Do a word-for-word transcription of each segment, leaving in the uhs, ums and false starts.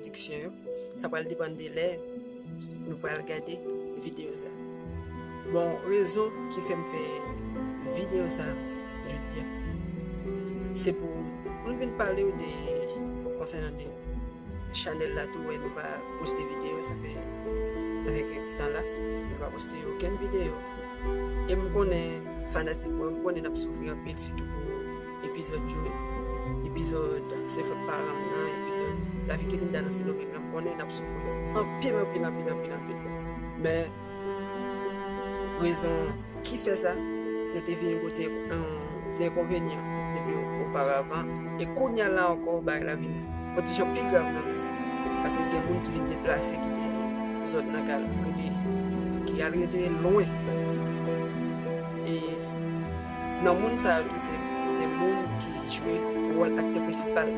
Diksyon yo. Sa pral depann de lè nou pral gade videyo sa. Bon, rezon ki fè m fè videyo sa jodi a, se pou m vin pale w de, konsènan de chanèl la tou, wè, nou pa poste videyo, sa fè, sa fè kèk tan la, nou pa poste okenn videyo. E m konnen fanatik mwen, m konnen n ap soufri anpil, sitou pou epizòd yo, epizòd Se fòt paran m nan, epizòd Lavi Kelinda nan Sendomeng lan, m konnen n ap soufri anpil, anpil, anpil, anpil, anpil. Men, rezon ki fè sa, nou te vin gwo ti, ti enkonvenyan depi oparavan. E kounye a la ankò, bagay la vin yon ti jan pi grav nan. Paske gen moun ki vin deplase, kite zòn nan, k al rete, ki al rete lwen. E nan moun sa yo tou, se de moun ki jwe wòl aktè prensipal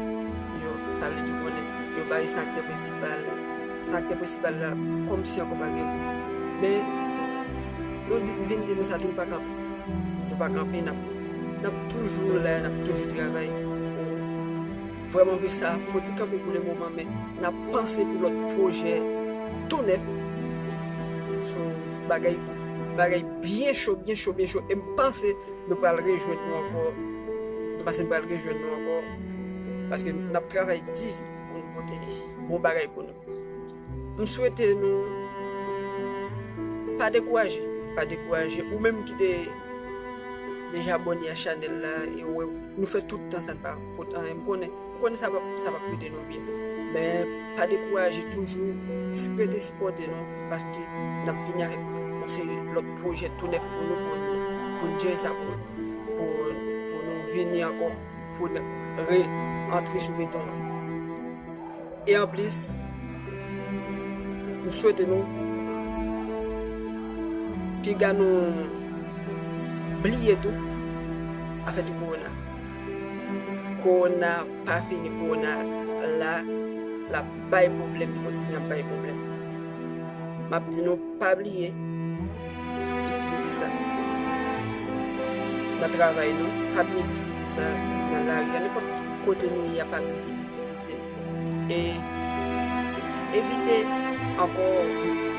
yo. Sa vle di, konnen yo bay san aktè prensipal, san aktè prensipal la, kòmsi ankò pa gen. Men, nou di, vin di nou sa tou, nou pa kanpe. Nou pa kanpe, n ap, n ap toujou la, n ap toujou travay. Vrèman vre, sa fouti kanpe pou le moman, men n ap panse pou lòt pwojè tou nèf, sou bagay, bagay byen cho, byen cho, byen cho. E m panse nou pral rejwenn nou ankò. M panse nou pral rejwenn nou ankò. Paske n ap travay di pou nou pote bon bagay pou nou. M swete nou pa dekouraje, pa dekouraje. Ou menm ki te deja abòne a chanèl la, e ou wè nou fè tout tan sa, n pa pot anyen. M konnen, m konnen sa p ap, sa p ap rete nou byen. Men pa dekouraje, toujou rete sipòte nou, paske n ap vini avèk yon seri lòt pwojè tou nèf pou nou, pou nou, pou n jere sa pou, pou, pou nou vini ankò, pou n re antre sou beton an. E anplis, m swete nou piga nou bliye tou afè de kowona. Kowona pa fini, kowona la, l ap bay pwoblèm, li kontinye ap bay pwoblèm. M ap di nou, pa bliye itilize sa nan travay nou, pa bliye itilize sa nan lari a, nenpòt kote nou ye a, pa bliye itilize. E evite ankò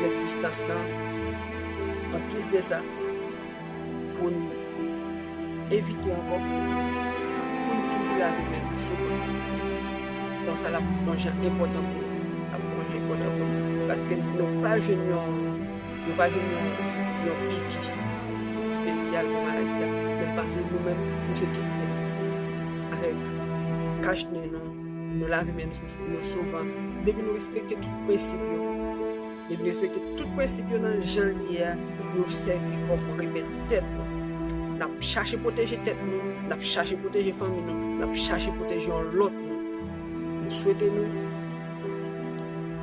met distans lan. Anplis de sa, pou n evite ankò, pou n toujou lave men n souvan. Konsa l ap yon jan enpòtan pou nou. L ap yon jan enpòtan pou nou. Paske nou pa jwenn yon, nou pa jwenn yon, yon piki espesyal pou maladi sa. Men pase nou menm, nou se piki tèt nou. Avèk kach nen nou, nou lave men nou sou, nou souvan. Depi nou respekte tout prensip yo, depi nou respekte tout prensip yo nan jan l ye a, nou sèvi kòm remèd tèt nou. N ap chache pwoteje tèt nou, n ap chache pwoteje fanmi nou, n ap chache pwoteje yon lòt nou. M swete nou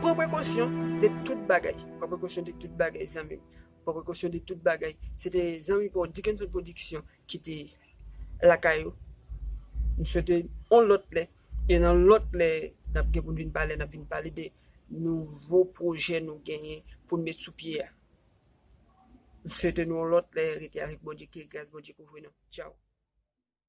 pran prekosyon de tout bagay. Pran prekosyon de tout bagay, zanmi m. Pran prekosyon de tout bagay. Se te zanmi pa w, Dickenson Production, ki te lakay ou. M swete yon lòt lè, e nan lòt lè, n ap gen pou n vin pale, n ap vin pale de nouvo pwojè nou genyen pou n met sou pye a. M swete nou yon lòt lè, rete avèk Bondye, ke gras Bondye kouvri nou. Tchaw.